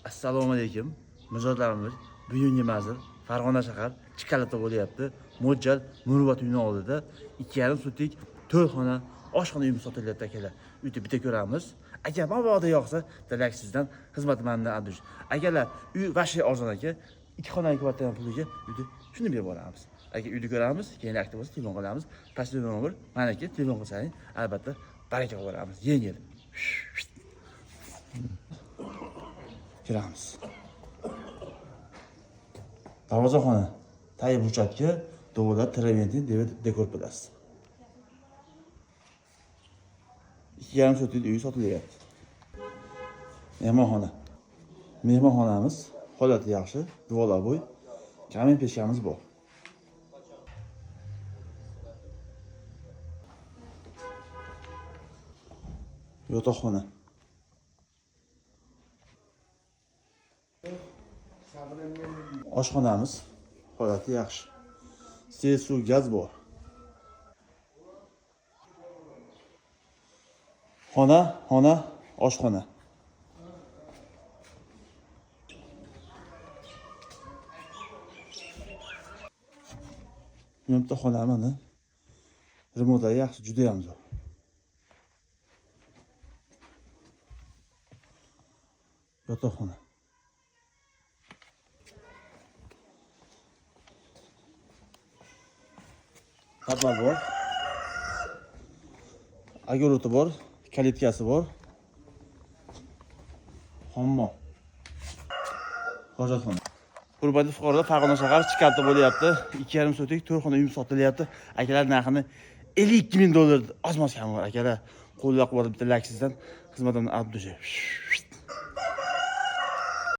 Assalomu alaykum mijozlarimiz. Bugungi manzil Farg'ona shahar Chikalatda bo'lyapti. Mo'ljal Murvat uyini oldida 2,5 sotik 4 xona oshxona uyimiz sotilyapti akalar. Uyni bitta ko'ramiz. Aka, mabodo yoqsa, bitta sizdan xizmat mandan abdush. Akalar, uy vashi arzon aka. 2 xonali kvartira puliga uyni shuni berib yuboramiz. Aka, uyni ko'ramiz, keyin aktiv bo'lsa telefon qilamiz. Pastda nomer, maniki telefon qilsangiz, albatta baraka qilib yuboramiz. Yengil. Kiramiz. Darvozaxona tagi burchakka devorlar travertin deb dekor bilasiz. 2,5 sotik uy sotilyapti. Mehmonxona. Mehmonxonamiz holati yaxshi, devorlar bo'y, kamin pechkamiz bor. Yotoqxona. Oshxonamiz holati yaxshi. Sel, suv, gaz bor. Xona, xona, oshxona. Buni bitta xona mana. Remontlari yaxshi, juda ham zo'r. Yotoqxona. Podval bor. Огород bor, kalitkasi bor. Hammom. Hojatxona. Hurmatli fuqarolar, Farg'ona shahar Chkalta bo'lyapti. 2,5 sotik 4 xona uyim sotilyapti. Akalar narxini 52 ming dollar ozmos kam bor akalar. Qo'llab quvvatlab bitta like sizdan xizmatimni abdusha.